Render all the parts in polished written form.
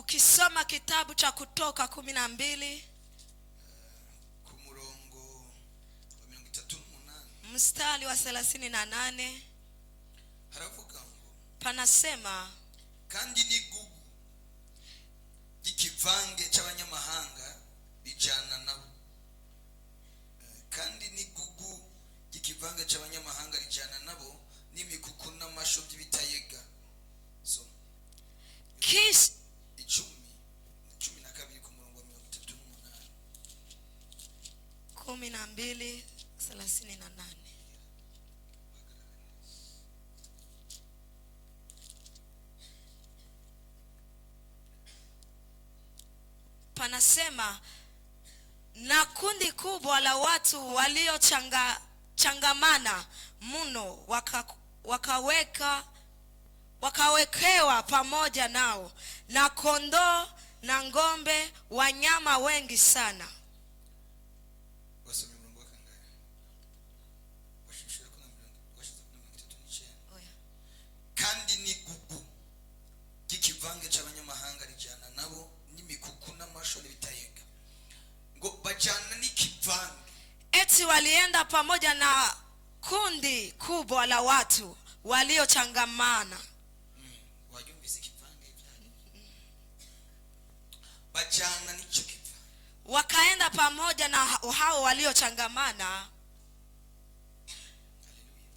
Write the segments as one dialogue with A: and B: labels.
A: Ukisoma kitabu cha Kutoka 12,
B: ku murongo wa 38,
A: mstari wa 38,
B: haravuga ngo,
A: panasema,
B: kandi n'igugu ry'ikivange cy'abanyamahanga rijana nabo. Kandi n'igugu ry'ikivange cy'abanyamahanga rijana nabo, n'imikuku n'amasho by'ibitayega. So
A: Kisha
B: 10, 12 ku murongo wa 38.
A: 12:38. Panasema, na kundi kubwa la watu waliochangamana mno wakawekewa pamoja nao, na kondoo na ng'ombe, wanyama wengi sana.
B: Wasomye umurongo wa kangahe? Washishura ko na mirongo, washize na 39?
A: Oya.
B: Kandi n'igugu ry'ikivange cy'abanyamahanga rijana nabo, n'imikuku n'amasho n'ibitayega, ngo bajana n'ikivange.
A: Eti walienda pamoja na kundi kubwa la watu waliochangamana.
B: Wabyumvise, ikivange ibyo bajana n'icyo kivange.
A: Wakaenda pamoja na hao waliochangamana.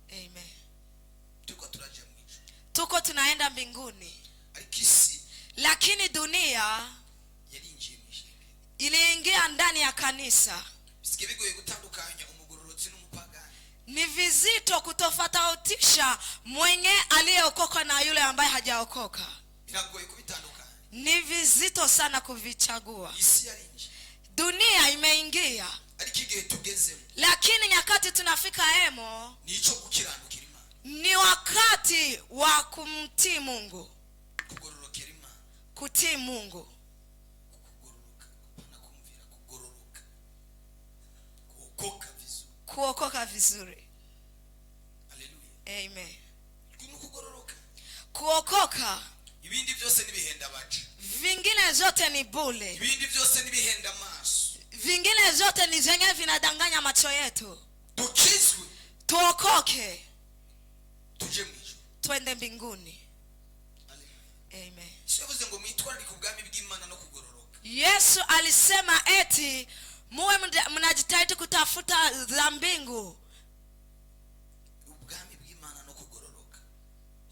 B: Haleluya.
A: Amen.
B: Turiko turaja mu ijuru.
A: Tuko tunaenda mbinguni,
B: Ariko isi
A: lakini dunia
B: yarinjiye mu ishengero.
A: iliingia ndani ya kanisa.
B: Bisigaye bigoye gutandukanya umugororotsi n'umupagani.
A: Ni vizito kutofautisha mwenye aliyeokoka na yule ambaye hajaokoka.
B: Biragoye kubitandukanya.
A: Ni vizito sana kuvichagua.
B: Isi yarinjiye.
A: Dunia imeingia,
B: Ariko igihe tugezemo
A: lakini nyakati tunafika emo
B: ni icyo gukiranukira Imana,
A: ni wakati wa kumtii Mungu,
B: kugororokera Imana,
A: kutii Mungu,
B: kugororoka, kupana kumvira, kugororoka, kuokoka vizuri.
A: Kuokoka vizuri.
B: Haleluya.
A: Amen.
B: Ni ukugororoka.
A: Kuokoka.
B: Ibindi byose n'ibihenda baca.
A: Vingine vyote ni bule.
B: Ibindi byose n'ibihenda amaso.
A: Vingine vyote ni vyenye vinadanganya macho yetu.
B: Dukizwe,
A: Tuokoke,
B: tuje mu ijuru.
A: Twende mbinguni.
B: Haleluya.
A: Amen.
B: Yesu yavuze ngo mwitwararike ubwami bw'Imana no kugororoka.
A: Yesu alisema eti muwe mnajitahidi kutafuta za mbingu,
B: Ubwami bw'Imana no kugororoka.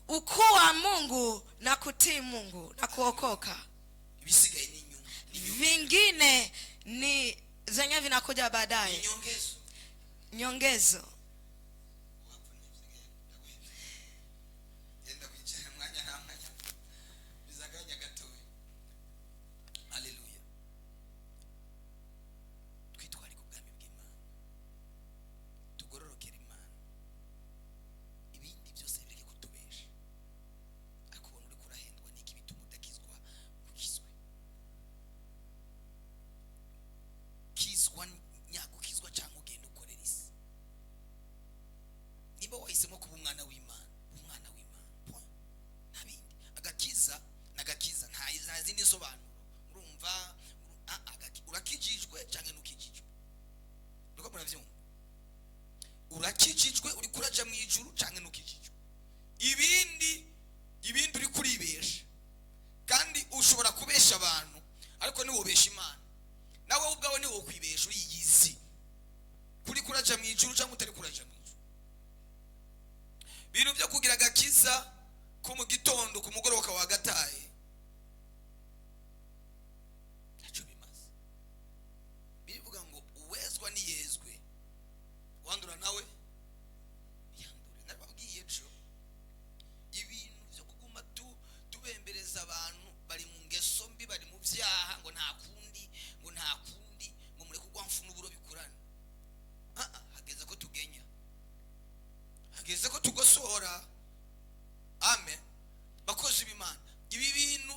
A: Ukuu wa Mungu na kutii Mungu na kuokoka.
B: Ibisigaye ni inyuma, ni inyuma.
A: Vingine ni zenye vinakuja
B: Ni
A: baadaye,
B: inyongezo.
A: Nyongezo.
B: Wapfa ntibisigaye, ndaguhebye. Genda kwicara, umwanya nta mwanya, biza akanya gatoya. Haleluya. Twitwarike ubwami bw'Imana, tugororokere Imana, ibindi byose bireke kutubesha. Ariko ubona uriko urahendwa n'iki bituma udakizwa? Ukizwe, kizwa nyagukizwa cyangwa ugenda ukorera isi. Niba wahisemo kuba umwana w'Imana, umwana w'Imana, point. Nta bindi. Agakiza n'agakiza, nta zindi nsobanuro. Urumva, urakijijwe cyangwa ntukijijwe? Uriko murabyumva? Urakijijwe, uri kuraja mu ijuru cyangwa ntukijijwe? Ibindi uri kuribesha, kandi ushobora kubesha abantu ariko ntiwobesha Imana. Nawe ubwawe ntiwokwibesha, uriyizi kuri kuraja mu ijuru cyangwa utari kuraja mu ijuru. Ibintu byo kugira agakiza ko mu gitondo, ku mugoroba wa gataye, ntacyo bimaze. Birivuga ngo uwezwa niyezwe, wandura nawe yandure. Narababwiye ejo, ibintu byo kuguma tubembereza abantu bari mu ngeso mbi, bari mu byaha, ngo nta kundi, ngo nta kundi, ngo mureke kugwa mfu n'uburo bikurane. Ah, ah, hageze ko tugenya, hageze ko tugosora. Amen. Bakozi b'Imana, ibi bintu,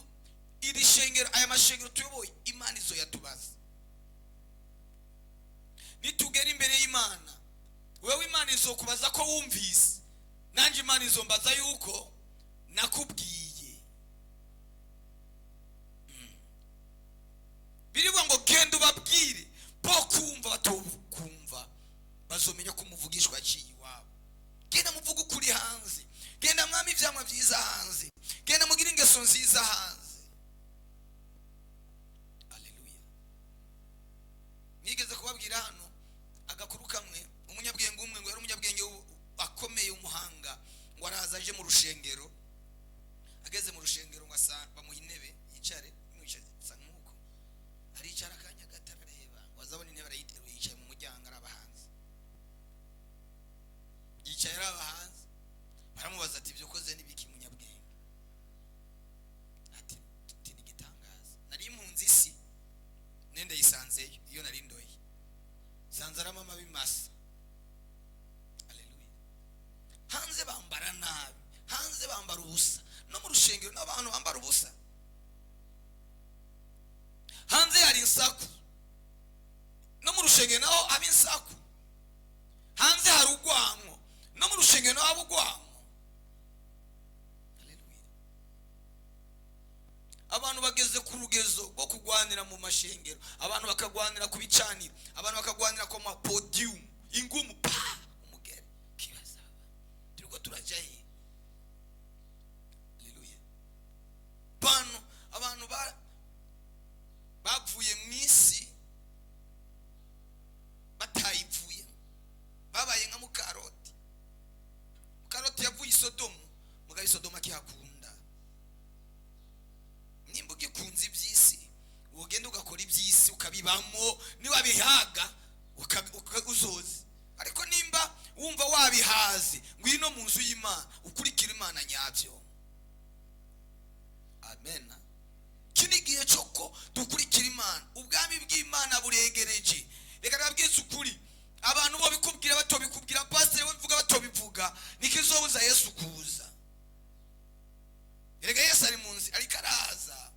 B: iri shengero, aya mashengero tuyoboye, Imana izo yatubaza nitugera imbere y'Imana. Wewe Imana izokubaza ko wumvise, nanjye Imana izombaza yuko nakubwiye. nziza hanze. Aleluya. Nigeze kubabwira hano agakuru kamwe. Umunyabwenge umwe ngo yari umunyabwenge akomeye, umuhanga, ngo araza aje mu rushengero. Ageze mu rushengero ngo asa bamuha intebe yicare, mwicaza nk'uko aricara. Akanya gato arareba, ngo azabona intebe arayiteruye, yicaye mu muryango araba hanze. Yicaye araba hanze. Baramubaza ati: "Ibyo ukoze n'ibiki, munyabwenge?" Ati: "Ni igitangaza, nari impunzi isi nende yisanzeyo, iyo nari ndoye sanze aramo amabi masa." Aleluya. Hanze bambara nabi, hanze bambara ubusa, no mu rushengero n'abantu bambara ubusa. Hanze hari insaku, no mu rushengero naho haba insaku. Hanze hari urwango, no mu rushengero naho haba urwango. Haleluya. Abantu bageze ku rugezo rwo kurwanira mu mashengero, abantu bakagwanira ku bicaniro, abantu bakagwanira ku mapodiyumu, ingumu pa umugere kibaza turiko turajya he? Haleluya. Abantu bavuye mu isi batayivuye, babaye nka mukaroti. Mukaroti yavuye i Sodomu, mugabo i Sodomu akihakunda. Nimba ugikunze iby'isi, ugenda ugakora iby'isi ukabibamo, niwabihaga uzoze. Ariko nimba wumva wabihaze, ngwino mu nzu y'Imana ukurikira Imana nyabyo. Amen. Iki ni igihe cyo ko dukurikira Imana. Ubwami bw'Imana buregereje. Reka nabwize ukuri, abantu bo bikubwira batobikubwira, pasiteri we bivuga batobivuga, nikizobuza Yesu kuza. Erega Yesu ari mu nzi, ariko araza.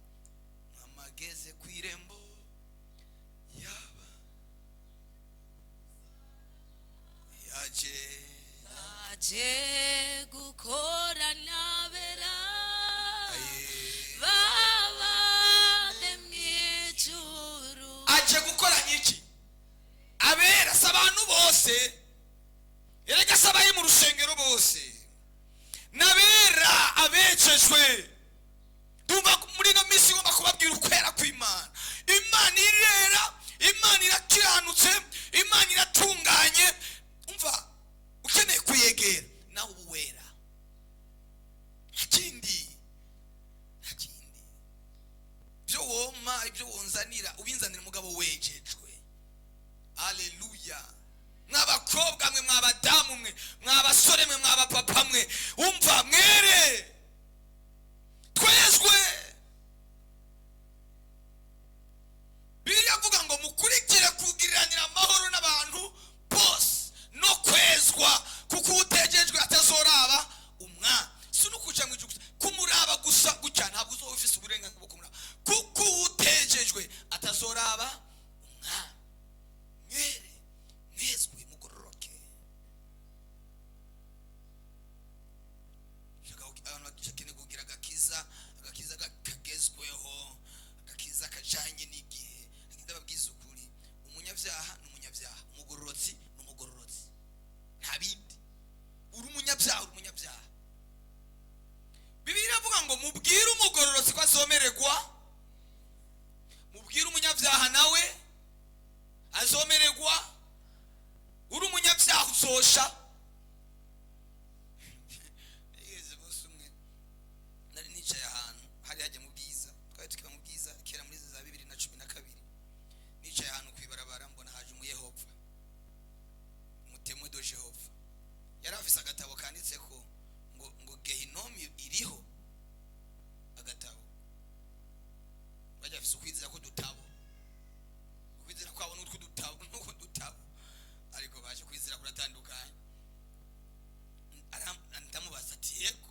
B: Mwamageze ku irembo yaba yaje.
A: Aje gukora nabera
B: Aye.
A: babane mw'ijuru.
B: Aje gukoranya iki? Abera. Si abantu bose erega, si abari mu rusengero bose, n'abera abejejwe. Ndumva muri ino minsi ngomba kubabwira ukwera kw'Imana. Imana irera, Imana irakiranutse, Imana iratunganye. Umva, ukeneye kuyegera nawe uba uwera. Nta kindi, nta kindi. Ibyo woma, ibyo wonzanira, ubinzanira umugabo wejejwe. Aleluya. Mw'abakobwa mwe, mw'abadamu mwe, mw'abasore mwe, mw'abapapa mwe, umva, mwere, twezwe. Bibiliya avuga ngo mukurikire kugiriranira amahoro n'abantu bose no kwezwa, kuko utegejwe atazoraba umwana. Si no kuja mu ijuru gusa, kumuraba gusa gutya ntabwo uzoba ufise uburenganzira bwo kumuraba, kuko utegejwe atazoraba umwana. Mwere, mwezwe, mugororoke. Abantu bakeneye kugira agakiza, agakiza kagezweho, agakiza kajanye n'igihe. Ndababwiza ukuri, umunyabyaha ni umunyabyaha, umugororotsi ni umugororotsi, nta bindi. Uri umunyabyaha, uri umunyabyaha. Bibiliya iravuga ngo mubwire umugororotsi ko azomererwa, mubwire umunyabyaha nawe azomererwa. Uri umunyabyaha uzosha. Yigeze umunsi umwe nari nicaye ahantu hari hajya mu Bwiza, twari tukiba mu Bwiza kera muri za 2012. Nicaye ahantu ku ibarabara, mbona haje umuyehova, umu Témoin de Jéhovah. Yari afise agatabo kanditseko ngo gehinomi iriho. Agatabo bajya afise ukwizera k'udutabo, ukwizera kwabo n'utw'udutabo n'utwo dutabo, ariko baje kwizera kuratandukanye. Ndamubaza ati: "Yego,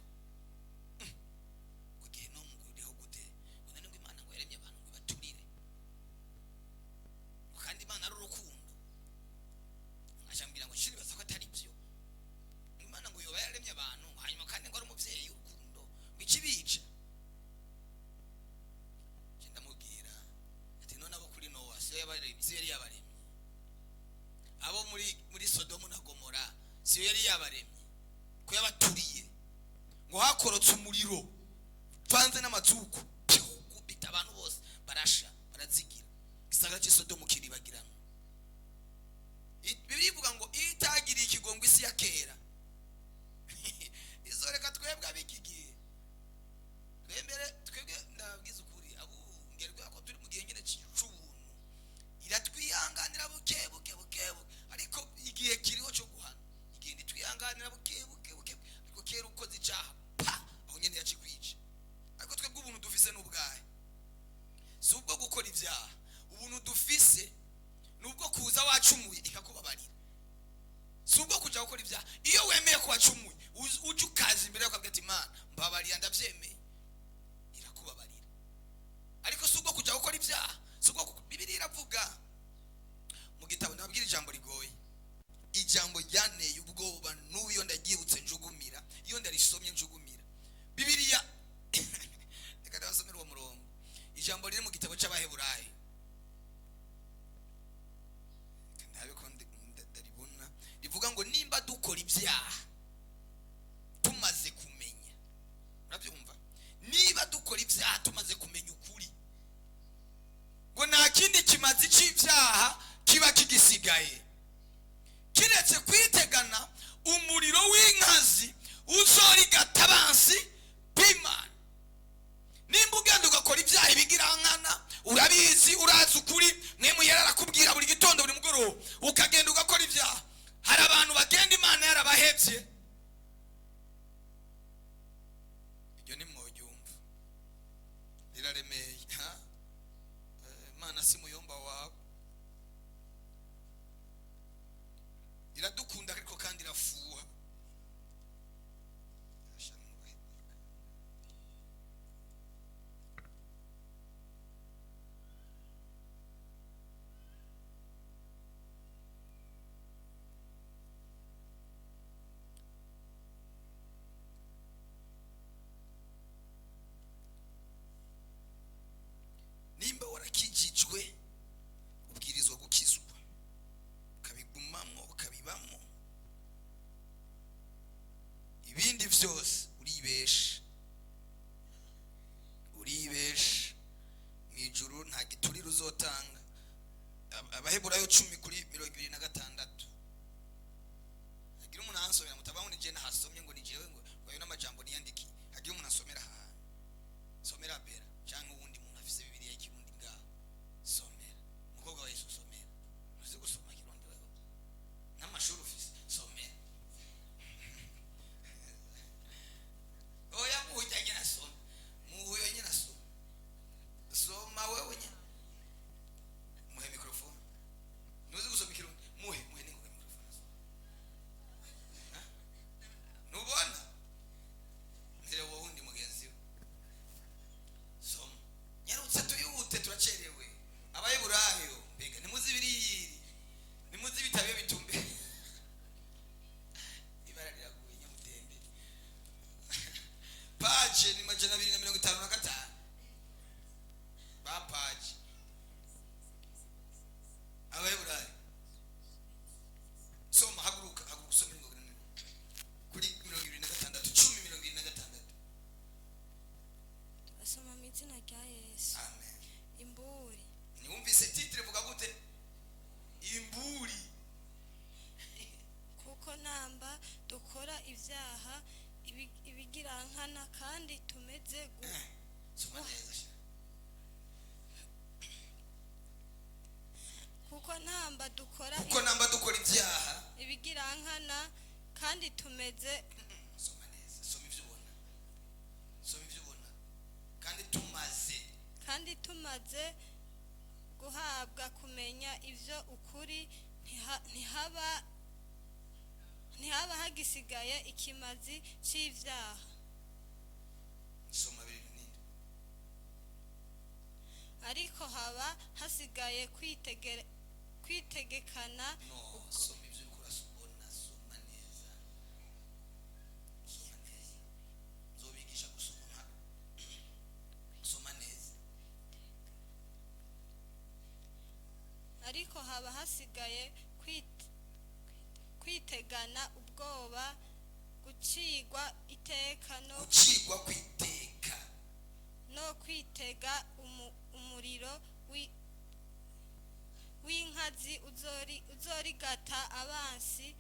B: ngo gehinomu ngo iriho gute?" Ngo none ngo Imana ngo yaremye abantu ngo ibaturire, ngo kandi Imana ari urukundo. Ashambwira ngo shiribaza ko atari byo, Imana ngo yoba yararemye abantu, hanyuma kandi ngo ari umubyeyi w'urukundo, ngo ikibica. Nje ndamubwira ati: "None abo kuri Nowa siyo yabaremye? Siyo yari yabaremye? Abo muri Sodomu na Gomora siyo yari yabaremye, ko yabaturiye, ngo hakorotse umuriro uvanze n'amazuku?" dufise ni ubwo kuza wacumuye ikakubabarira, si ubwo kujya gukora ibyaha. Iyo wemeye ko wacumuye, ujya ukaza imbere yawe ukavuga ati: "Imana, mbabarira, ndabyemeye," irakubabarira. Ariko si ubwo kujya gukora ibyaha, si ubwo. Bibiliya iravuga mu gitabo, ndababwira ijambo rigoye, ijambo ryanteye ubwoba n'ubu iyo ndaryibutse njugumira, iyo ndarisomye njugumira. Bibiliya, reka ndabasomere uwo murongo, ijambo riri mu gitabo cy'Abaheburayo. Reka ndabe ko ndaribona. Rivuga ngo nimba dukora ibyaha tumaze kumenya, urabyumva, niba dukora ibyaha tumaze kumenya ukuri, ngo nta kindi kimazi cy'ibyaha kiba kigisigaye kiretse kwitegana umuriro w'inkazi uzorigata abansi b'Imana. Nimba ugenda ugakora ibyaha ibigirankana, urabizi, urazi ukuri, mwe yari arakubwira buri gitondo, buri mugoroba, ukagenda ugakora ibyaha. Hari abantu bagenda Imana yarabahebye. Ibyo ni mwobyumva, riraremeye, ha? Imana si muyomba wawe. Iradukunda ariko kandi irafuha. Asha, nimubahebye. Nimba warakijijwe, ubwirizwa gukizwa, ukabigumamo, ukabibamo. Ibindi byose uribesha, uribesha. Mu ijuru nta giturire uzotanga. Abaheburayo 10:26. Hagira umuntu ahansomera, mutabaho ni jewe nahasomye, ngo ni jewe, ngo ayo n'amajambo niyandikiye. Hagira umuntu asomera ahantu, somera bera, cyangwa uwundi muntu afise Bibiliya y'Ikirundi ngaho, somera. Umukobwa wa Yesu, somera. Uzi gusoma Kirundi wewe n'amashuri ufise, somera. Oya, muhujya nyine asoma, muhuyo nyine asoma, soma wewe nyine. Muhe mikrofone. Ntuzi gusoma Ikirundi? Muhe, muhe ningoga mikrofone asome. Ha? Ntubona mbere wowe wundi mugenzi we, soma. Nyarutse, tuyihute, turacerewe. Abaheburayo, mbega ntimuzi ibiriyiri, ntimuzi ibitabo iyo bitumbe, ibara riraguye nyamutembe. Page ni 255, ba page. Abaheburayo, soma, haguruka, haguruka usome ingoga nini kuri 26, 10:26.
A: Basoma mu izina rya Yesu.
B: Amen.
A: Imburi.
B: Niwumvise titre ivuga gute? Imburi.
C: Kuko namba dukora ibyaha ibigirankana kandi tumeze
B: Soma neza sha.
C: Kuko namba dukora
B: Kuko namba dukora ibyaha
C: ibigirankana kandi tumeze
B: Soma neza, soma ibyo ubona, soma ibyo ubona. Kandi tumaze
C: kandi tumaze guhabwa kumenya ibyo ukuri, ntihaba hagisigaye ikimazi cy'ibyaha.
B: Soma bibiri nini.
C: Ariko haba hasigaye kwitegekana
B: No, soma ibyo uriko urasubona, soma neza, soma neza. Nzobigisha gusoma, soma neza.
C: Ariko haba hasigaye kwitegana ubwoba gucigwa iteka no
B: Gucigwa kwiteka
C: no kwitega umuriro w'inkazi uzorigata abansi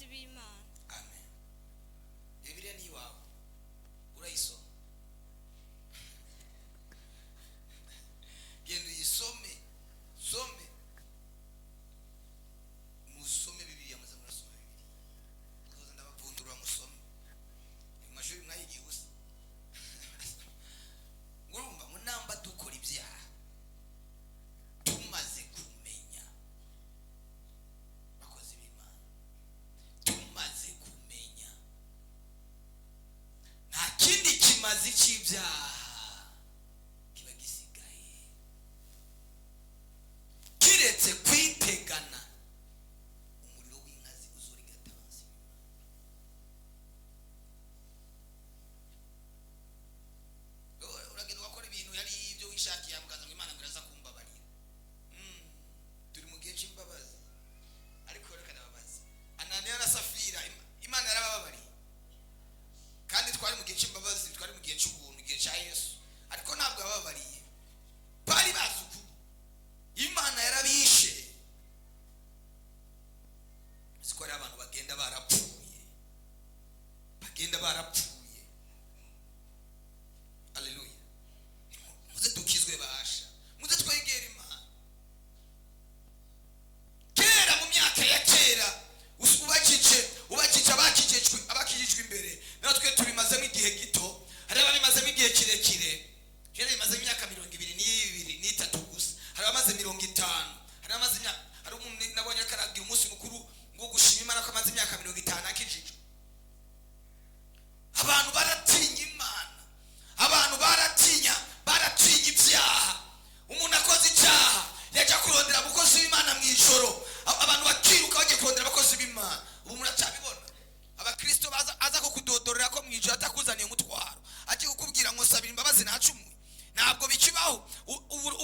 C: b'Imana.
B: Amen. Bibiliya ni iwawe, urayisoma. Genda uyisome, some, musome Bibiliya. Muze murasoma Bibiliya, muzoza ndabavundurura musome. Mu mashuri mwayigiye ubusa. Urumva ngo namba dukora ibyaha. c'ibyaha kiba gisigaye kiretse kwitegana umuriro w'inkazi uzorigata abansi b'Imana. Uragenda ugakora ibintu yari ibyo wishakiye, mukaza ngo Imana ngo iraza kumbabarira. Turi mu gihe c'imbabazi, ariko reka ndababaze: Ananiya na Safira, Imana yarabababariye, kandi twari mu gihe c'imbabazi, twari mu gihe c'ubuntu, igihe ca Yesu, ariko ntabwo yabababariye. Bari bazi ukuri, Imana yarabishe. Siko hari abantu bagenda barapfuye, bagenda barapfuye. Aleluya! Muze dukizwe basha, muze twegere Imana. Kera, mu myaka ya kera, ubakije abakijijwe imbere, natwe tubimazemo igihe gito. Hari ababimazemo igihe kirekire. Kera bimazemo imyaka 23 gusa, hari abamaze 50, hari abamaze imyaka, hari umuntu nabonye ariko aragira umunsi mukuru ngo gushima Imana ko amaze imyaka 50 akijijwe. Abantu baratinya Imana, abantu baratinya ibyaha. Umuntu akoze icyaha yajya kurondera abakozi b'Imana mu ijoro, abantu bakiruka bagiye kurondera abakozi b'Imana. Ubu muracyabibona, abakristo baza aza kukudodorera ko mu ijoro atakuzaniye umutwaro, agiye kukubwira ngo sabira imbabazi ntacumuye. Ntabwo bikibaho.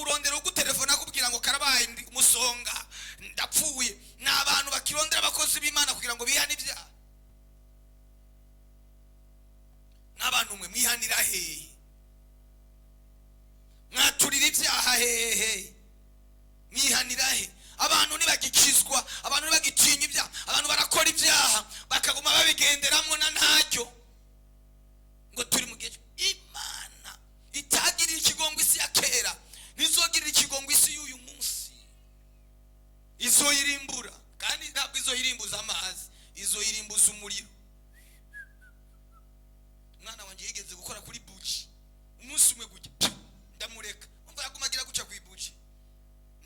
B: Urondera ugutelefona akubwira ngo karabaye, ndi umusonga, ndapfuye. Ni abantu bakirondera abakozi b'Imana kugira ngo bihane ibyaha. N'abantu mwe mwihanira hehe? Mwaturira ibyaha hehe? Mwihanira he? Abantu ntibagikizwa, abantu ntibagitinya ibyaha, abantu barakora ibyaha bakaguma babigenderamo na ntacyo. Ngo turi mu gihe Imana itagirira ikigongo isi ya kera, ntizogirira ikigongo isi y'uyu munsi. Izoyirimbura, kandi ntabwo izoyirimbuza amazi, izoyirimbuza umuriro. Umwana wanjye yigeze gukora kuri buji umunsi umwe gutya, piu, ndamureka. Umva, yaguma agira guca ku ibuji.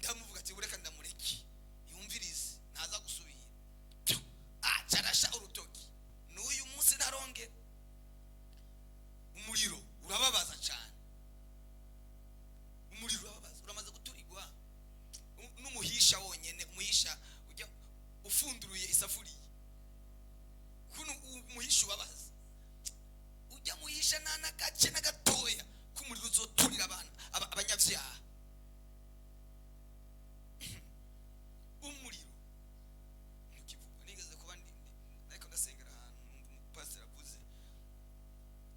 B: Ndamuvuga ati ureka ndamureke yumvirize, ntaza gusubira. Piu, aca arasha urutoki. N'uyu munsi ntarongera. Umuriro urababaza cyane, umuriro urababaza. Uramaze guturigwa n'umuhisha wonyene, umuhisha ujya ufunduruye isafuriya, kuno umuhisha ubabaza, ujya muhisha nta n'agace na gatoya k'umuriro uzoturira abana abanyabyaha. Umuriro ntukivugwa. Nigeze kuba ariko ndasengera ahantu, numva umupasiteri avuze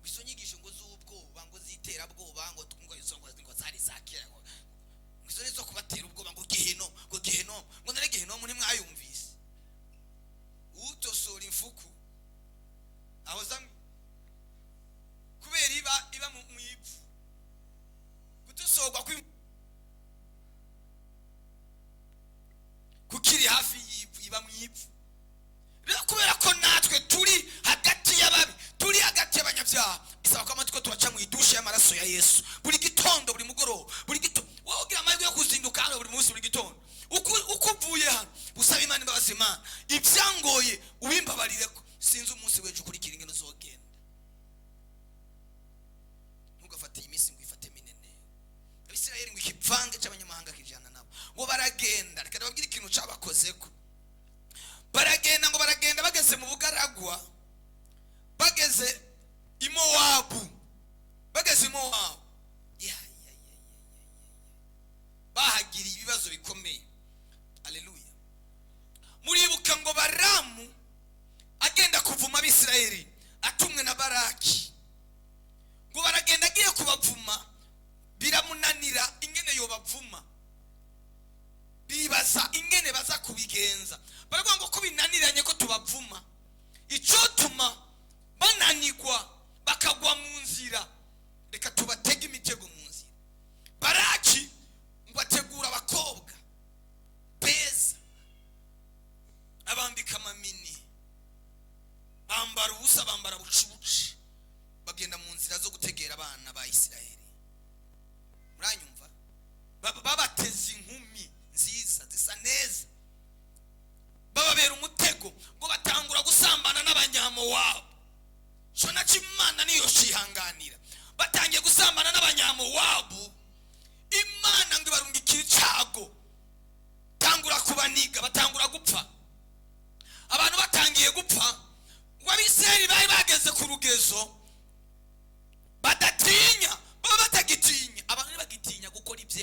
B: ngo izo nyigisho ngo z'ubwoba, ngo z'iterabwoba, ngo izo ngo zari za kera, ngo izo ni zo kubatera ubwoba, ngo geheno, ngo gehenomu, ngo nare gehenomu ntimwayumvise. Utosora imfuku ahoza kubera iba mu ivu, gutosorwa kukiri hafi y'ivu, iba mu ivu. Rero kubera ko natwe turi hagati y'ababi, turi hagati y'abanyabyaha, bisaba ko amatwi tubaca mu idushe y'amaraso ya Yesu buri gitondo, buri mugoroba, buri gitondo. Wowe ugira amahirwe yo kuzinduka hano buri munsi, buri gitondo uko uvuye hano usaba Imana imbabazi: Imana, ibyangoye ubimbabarire, ko sinzi umunsi w'ejo ukurikira ingeno uzogenda. Ntugafate iyi minsi ngo uyifate minene. Abisirayeli ngo ikivange cy'abanyamahanga kijana nabo, ngo baragenda. Reka ndababwire ikintu cabakozeko. Baragenda, ngo baragenda, bageze mu bugaragwa, bageze i Mowabu, bageze i Mowabu, ya, ya, ya, ya, ya, ya. Bahagiriye ibibazo bikomeye. Aleluya! Muribuka ngo Baramu agenda kuvuma Abisirayeli atumwe na Baraki, ngo baragenda, agiye kubavuma biramunanira ingene yobavuma. Bibaza ingene baza kubigenza, baravuga ngo ko binaniranye ko tubavuma, icotuma bananigwa bakagwa mu nzira, reka tubatege.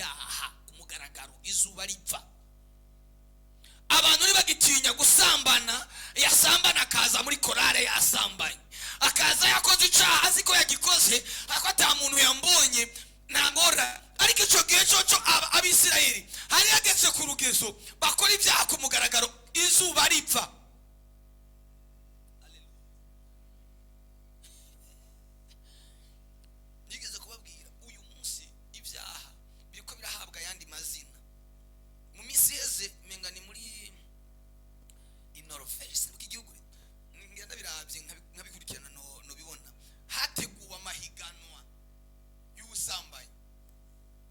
B: ibyaha ku mugaragaro izuba ripfa. Abantu ntibagitinya gusambana. Yasambana akaza muri korale yasambanye, akaza yakoze icyaha azi ko yagikoze, ariko ata muntu yambonye, nta ngorane. Ariko icyo gihe cyoco Abisirayeli hari hageze ku rugezo bakora ibyaha ku mugaragaro izuba ripfa. Nigeze kubabwira, uyu munsi ibyaha biriko birahabwa ayandi mazina. Mu minsi iheze, menga ni muri Norvège, sinibuka igihugu, ngenda birabye nkabikurikirana, nobibona, hateguwe amahiganwa y'ubusambanyi.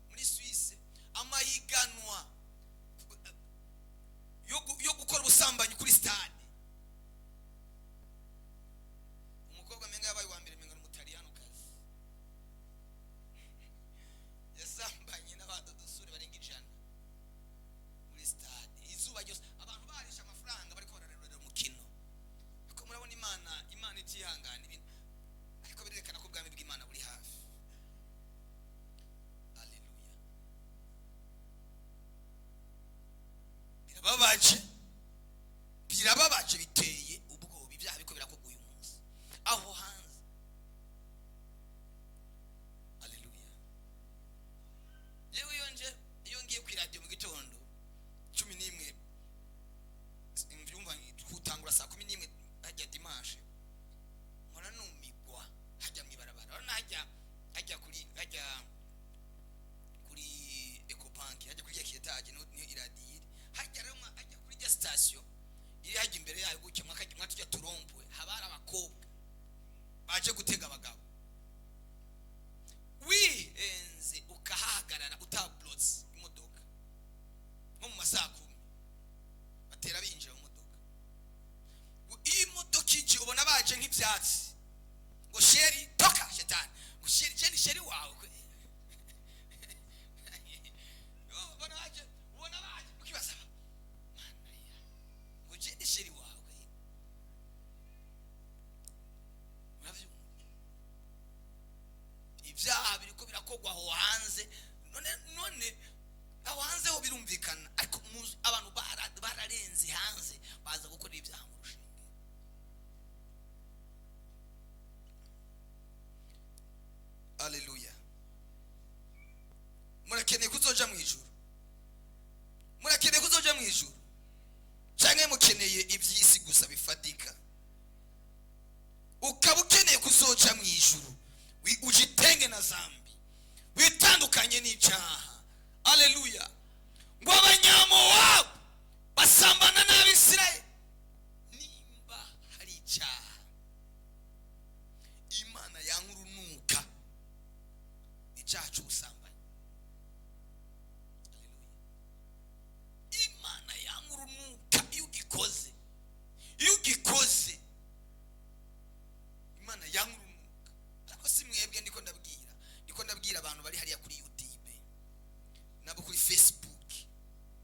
B: Muri Suisse, amahiganwa yo gukora ubusambanyi kuri stade. Umukobwa menga yabaye uwa mbere, menga ni Umutaliyanokazi, yasambanye n'abadodosore barenga 100 muri stade izuba ryose, abantu barisha amafaranga bariko bararorera umukino. Ariko murabona Imana itihangana ibintu, ariko birerekana ko ubwami bw'Imana buri hafi. Aleluya! Birababaje, birababaje, biteye ubwoba ibyaha biriko birakorwa uyu munsi aho hanze. Aleluya! Yewe, iyo nje, iyo ngiye ku iradiyo mu gitondo 11, mvyumva kutangura saa 11 hajya dimanche, mpora numigwa hajya mwibarabara. Urabona hajya kuri, hajya kuri Ecobank, hajya kuri ya etaje niyo iradiyo iri hajya. Rero hajya kuri rya station iri hajya imbere yayo gutya, mwakajya mwatujya turompwe, haba hari abakobwa baje gutega abagabo. Wihenze ukahahagarara utablotse imodoka, nko mu masaha 10 batera binjira mu modoka. Iyo imodoka ije, ubona baje nk'ibyatsi, ngo "Chéri, toka shetani", ngo "Chéri, chéri, chéri wawe kwe." Ubona baje, ubona baje, ukibaza mana ya, ngo "Chéri, chéri wawe." Uravyumva? Ibyaha biriko birakorwa aho hanze. None aho hanze ho birumvikana, ariko abantu bararenze hanze, baza gukora ibyaha mu rushengero. Aleluya! Murakeneye kuzoja mu ijuru? Murakeneye kuzoja mu ijuru, canke mukeneye iby'isi gusa bifatika? Ukaba ukeneye kuzoja mu ijuru, ujitenge na zambi, witandukanye n'icyaha. Aleluya! Ngo Abanyamowabu basambana n'Abisirayeli. Nimba hari icyaha Imana yankurunuka, icyaha cy'ubusambanyi. Aleluya! Imana yankurunuka iyo ugikoze, iyo ugikoze Imana yankurunuka. Ariko si mwebwe ndiko ndabwira abantu bari hariya kuri YouTube nabo kuri Facebook.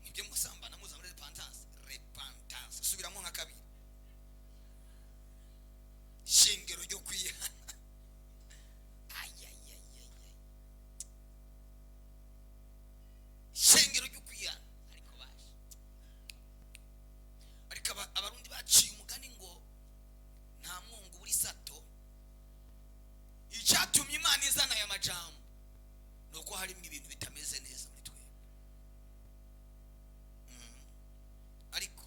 B: Nibyo, musambana muza muri repentance. Repentance, subiramo nka kabiri. Shengero ryo kwihana. Ayayayayay, shengero ryo kwihana. Ariko baje, ariko Abarundi baciye umugani ngo nta mwungu buri sato. Icyatumye Imana izana aya majambo ni uko harimo ibintu bitameze neza muri twebwe. Ariko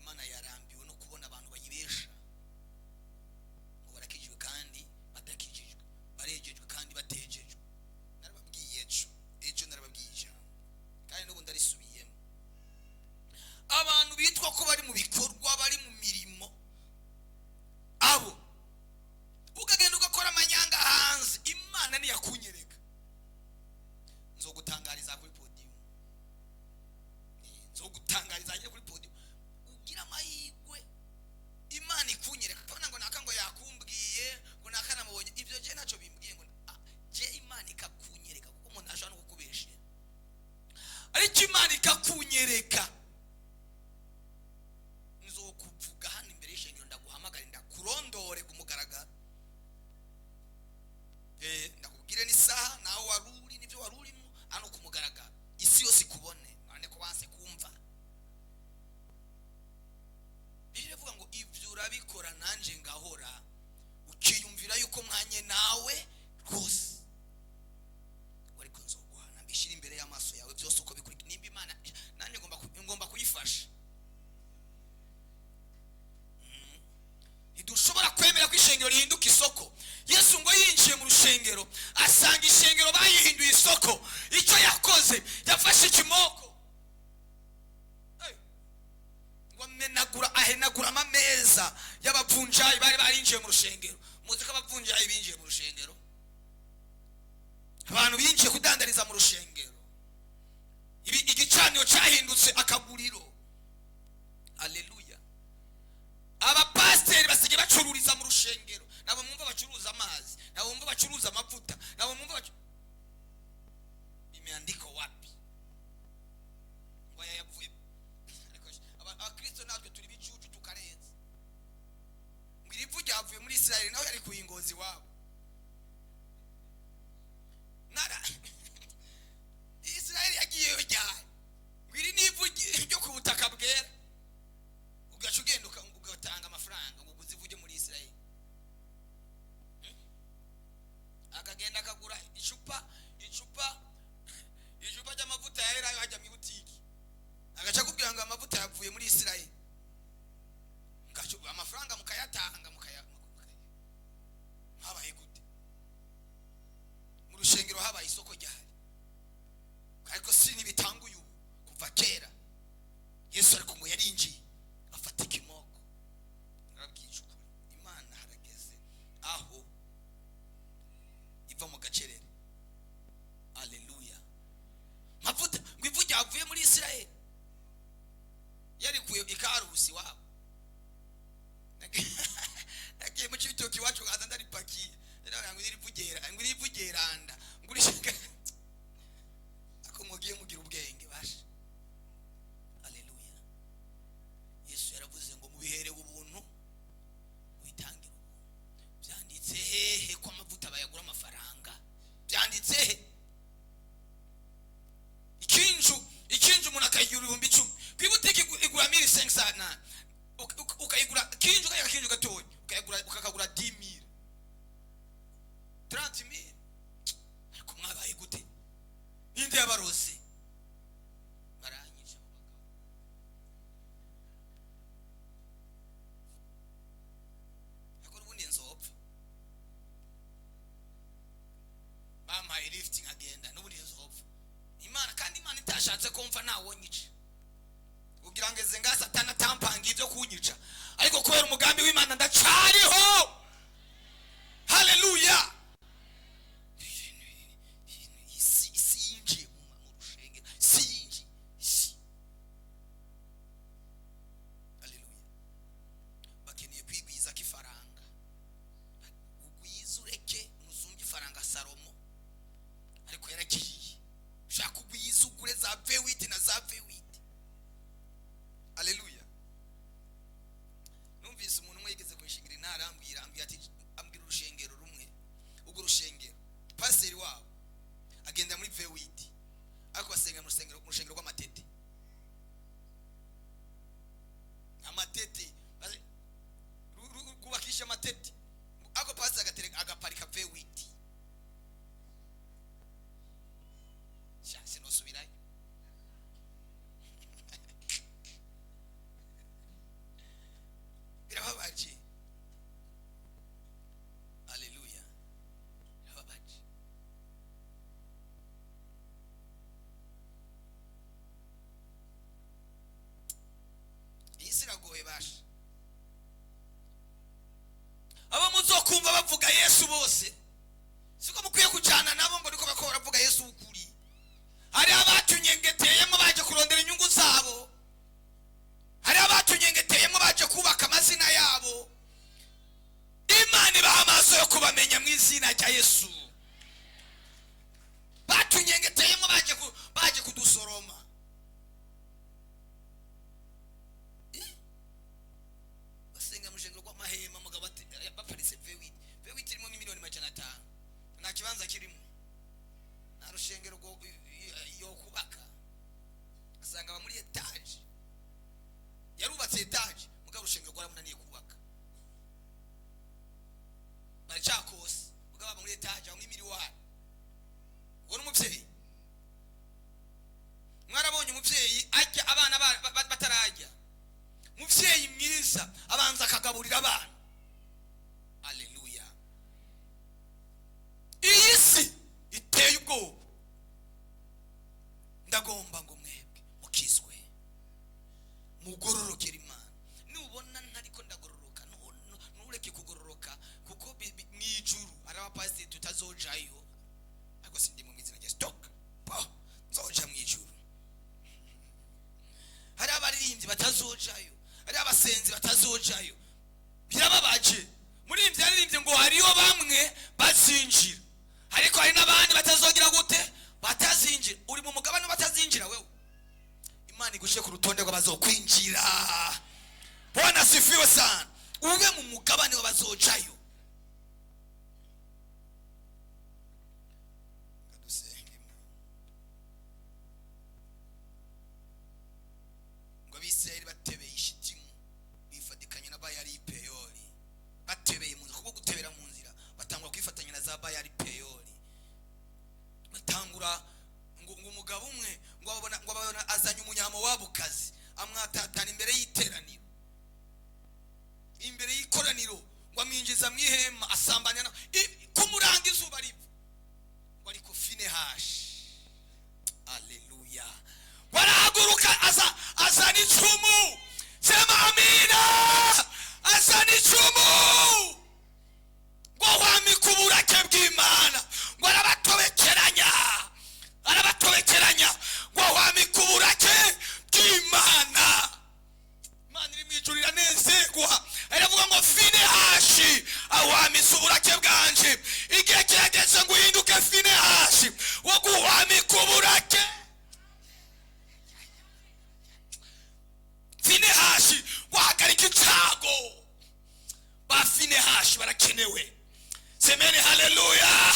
B: Imana yarambiwe no kubona abantu bayibesha ngo barakijijwe kandi badakijijwe, barejejwe kandi batejejwe. Narababwiye ejo, ejo narababwiye ijambo, kandi n'ubu ndarisubiyemo. Abantu bitwa ko bari mu bikorwa, bari mu mirimo, abo ukagenda ugakora amanyanga hanze, Imana niyakunyereka nzogutangariza kuri podium. Nzogutangariza nyine kuri podium. Ugira amahirwe Imana ikunyereka, kubona ngo naka ngo yakumbwiye, ngo naka namubonye, ibyo je ntacyo bimbwiye. Ngo je Imana ikakunyereka, kuko umuntu ashobora no kukubeshera, ariko Imana ikakunyereka, nzokuvuga hano imbere y'ishengero, ndaguhamagare, ndakurondore ku mugaragaro. Ndakubwire n'isaha nawe wari uri n'ibyo wari urimo hano ku mugaragaro. Icyo yakoze, yafashe ikimoko. Hey. Ngo amenagura, ahenagura amameza y'abavunjayi bari barinjiye mu rushengero. Muzi ko abavunjayi binjiye mu rushengero, abantu binjiye kudandariza mu rushengero. Ibi igicaniro cyahindutse akaguriro. Aleluya! Abapasiteri basigaye bacururiza mu rushengero. Nabo mwumva bacuruza amazi, nabo mwumva bacuruza amavuta, nabo mwumva imeandiko wapi? Ngo aya yavuye. Ariko abakristo natwe turi bicucu tukarenza. Ngo iri vu ryavuye muri Israeli, nawe yari kuyingozi iwabo. Nara Israeli yagiyeyo ryari? Ngo iri ni ivu ryo ku butaka bwera. Ugaca ugenda ugatanga amafaranga ngo uguze ivu ryo muri Israeli. Akagenda akagura icupa ry'amavuta ya elayo hajya mu ibutiki, agaca akubwira ngo amavuta yavuye muri Israeli. Amafaranga mukayatanga, habaye gute mu rushengero? Habaye isoko ryahari. Ariko si ntibitanguye ubu, kuva kera. Yesu ariko ngo yarinjiye afata ikimoko. Narabwije ukuri, Imana harageze aho iva mu gacerere. Aleluya! Mavuta ngo ivu ryavuye muri Israeli, yarikuye ikarusi iwabo. Nagiye mu Cibitoki iwacu, nkaza ndaripakiye. Ndavuga ngo iri ngo iri vu ryeranda, ngo urishaka ako mugiye mugira ubwenge basha. Aleluya! Yesu yaravuze ngo mubiherewe ubuntu, witangire ubuntu. Byanditse hehe ko amavuta bayagura amafaranga? Byanditse he? Ikinju umuntu akayigura 10,000, ku ibutiki igura 1500 na ukayigura kinju, kaya kinju gatoya ukayigura, ukakagura 10,000, 30,000. Ariko mwabaye gute? Ninde yabaroze? Baranyica abo bagabo. Ariko n'ubundi nzopfa. Bampaye lift nkagenda, n'ubundi nzopfa. Imana kandi, Imana itashatse ko mfa, ntawonyica. Kugira ngo eze nga Satani atampanga ibyo kunyica, ariko kubera umugambi w'Imana ndacariho. Haleluya! Isi yinjiye mu rushengero, isi yinjiye, isi. Haleluya! Bakeneye kwigwiza ko ifaranga, ugwize ureke musumbye ifaranga Salomo, ariko yaragiye. Ushaka ugwize, ugure za V8 na za V8. Aleluya! Numvise umuntu umwe yigeze kunshingira intara, ambwira ati, ambwira urushengero rumwe. Urwo rushengero pasiteri wabo agenda muri V8, ariko basenga mu rushengero rw'amatete, amatete rwubakisha amatete, ariko pasiteri agatereka, agaparika V8. Sha, sinosubirayo. Birababaje. Aleluya! Birababaje. Iyi si iragoye basha. Abo muzokumva bavuga Yesu bose siko mukwiye kujyana nabo, ngo niko bako baravuga Yesu w'ukuri. Hari abatunyengeteyemo baje kurondera inyungu zabo, hari abatunyengeteyemo baje kubaka amazina yabo. Imana ibaha amaso yo kubamenya mu izina rya Yesu. Batunyengeteyemo baje kudusoroma. Basenga mu rushengero rw'amahema, mugabo baparitse V8. V8 irimo 500,000. batazojayo, hariho abasenzi batazojayo. Birababaje. Muri ibyo yaririmbye ngo hariho bamwe bazinjira, ariko hari n'abandi batazogira gute? Batazinjira. Uri mu mugabane batazinjira. Wewe, Imana igushyire ku rutonde rw'abazokwinjira. Bwana asifiwe sana. Ube mu mugabane w'abazojayo. Dusenge Imana. Ngo Abisirayeli batebeye Ishitimu, bifatikanya na Bayali Peyori. Batebeye mu nzira, kuko gutebera mu nzira, batangura kwifatanya na za Bayali Peyori. Batangura ngo umugabo umwe ngo ababona azanye Umunyamowabukazi, amwatatana imbere y'iteraniro, imbere y'ikoraniro, ngo amwinjiza mu ihema, asambanya na kumuranga izuba riva. Ngo ariko Finehashi, aleluya, barahaguruka, aza azana icumu. Sema amina. Azana icumu, ngo wamika uburake bw'Imana, ngo arabatobekeranya, arabatobekeranya, ngo wamika uburake bw'Imana. Imana iri mu ijuru iranezerwa, iravuga ngo Finehashi awamise uburake bwanje. Igihe kirageze ngo uhinduke Finehashi wo guhwamika uburake, Finehashi guhagarika icago. Ba Finehashi barakenewe. Semeni haleluya.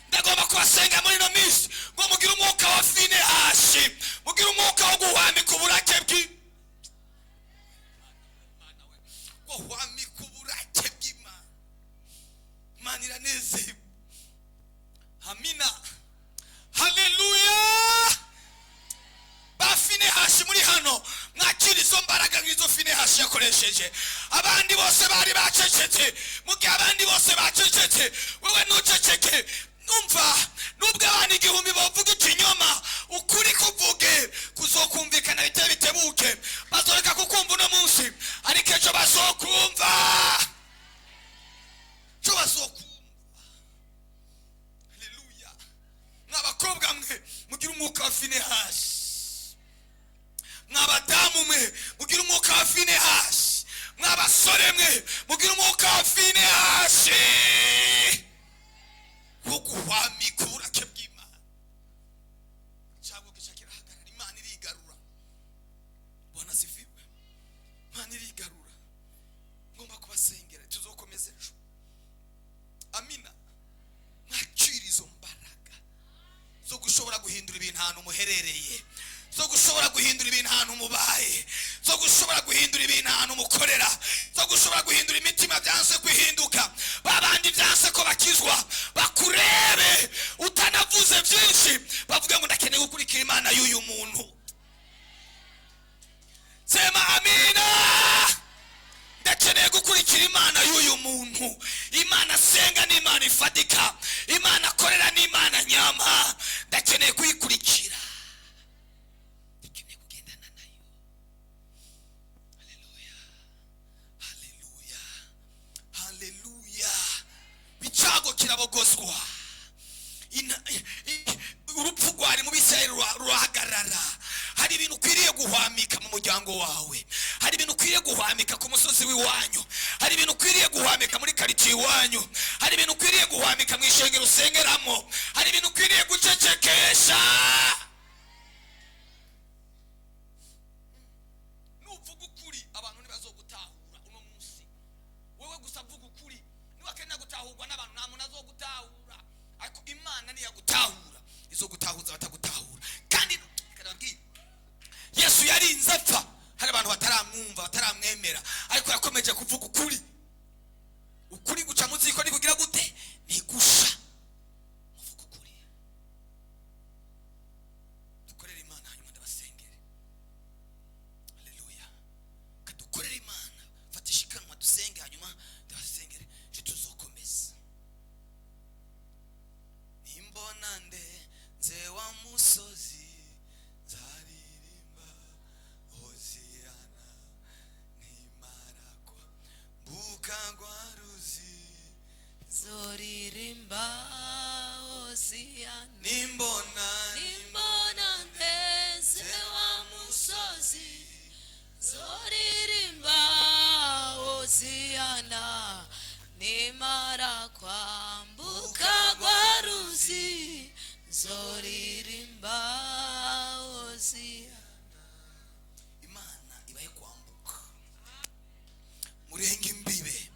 B: Ndagomba kubasenga muri ino minsi ngo mugire umwuka wa Finehashi, mugire umwuka wo guhwamika uburake bw'i guhwamika uburake bw'Imana. Imana iranezerewe. Amina, haleluya. Ba Finehashi muri hano, mwakira izo mbaraga nk'izo Finehashi yakoresheje. Abandi bose bari bacecetse. Mu gihe abandi bose bacecetse, wewe ntuceceke. Numva nubwo abantu 1000 bavuga ikinyoma, ukuri kuvuge, kuzokumvikana bitebe bitebuke. Bazoreka kukumva uno munsi, ariko ejo bazokumva, ejo bazokumva. Haleluya. Mw'abakobwa mwe, mugire umwuka wa Finehasi. Mw'abadamu mwe, mugire umwuka wa Finehasi. Mw'abasore mwe, mugire umwuka wa Finehasi wo guhwamika uburake bw'Imana. Icyago gica kirahagarara, Imana irigarura. Bwana asifiwe. Imana irigarura. Ngomba kubasengera, tuzokomeza ejo. Amina. Mwakira izo mbaraga zo gushobora guhindura ibintu ahantu muherereye, zo gushobora guhindura ibintu ahantu mubaye, zo gushobora guhindura ibintu ahantu mukorera, zo gushobora guhindura imitima byanse guhinduka, babandi byanse ko bakizwa. Bakurebe utanavuze byinshi, bavuge ngo ndakeneye gukurikira Imana y'uyu muntu. Sema amina. Ndakeneye gukurikira Imana y'uyu muntu. Imana asenga ni Imana ifatika, Imana akorera ni Imana nyama. Ndakeneye kuyikurikira, ndakeneye kugendana nayo. Haleluya, haleluya, haleluya. Icyago kirabogozwa. Urupfu rwari mu Bisirayeli rurahagarara. Hari ibintu ukwiriye guhwamika mu muryango wawe, hari ibintu ukwiriye guhwamika ku musozi w'iwanyu, hari ibintu ukwiriye guhwamika muri karitsiye iwanyu, hari ibintu ukwiriye guhwamika mu ishengero usengeramo, hari ibintu ukwiriye gucecekesha. Nuvuga ukuri, abantu ntibazogutahura uno munsi. Wowe gusa vuga ukuri. Niwakenera gutahurwa n'abantu, nta muntu azogutahura, ariko Imana niyagutahura, izogutahuza batagutahura. Kandi reka ndababwire, Yesu yarinze apfa hari abantu bataramwumva, bataramwemera, ariko yakomeje kuvuga ukuri. Ukuri guca mu ziko nikugira gute? Ntigusha. Muvuga ukuri. Dukorere Imana, hanyuma ndabasengere. Haleluya. Kadukorere Imana, fatisha ikanwa, dusenge, hanyuma ndabasengere, ejo tuzokomeza. Nimbona ndenze wa musozi, nzaririmba hoziyana. Nimara kwambuka rwa ruzi,
A: Zoririmba Hosiyana.
B: Nimbona
A: Nimbona ndenze wa musozi, zori Zoririmba Hosiana.
B: Imana ibahe kwambuka, murenge imbibe,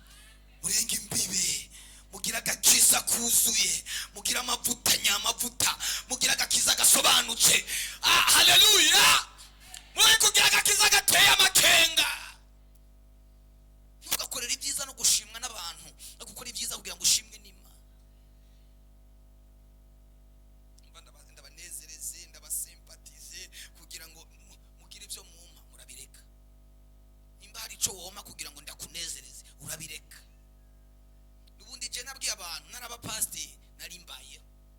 B: murenge imbibe, mugira agakiza kuzuye, mugira amavuta nyamavuta, mugira agakiza gasobanutse. Ah, haleluya! Muri kugira agakiza gateye amakenga.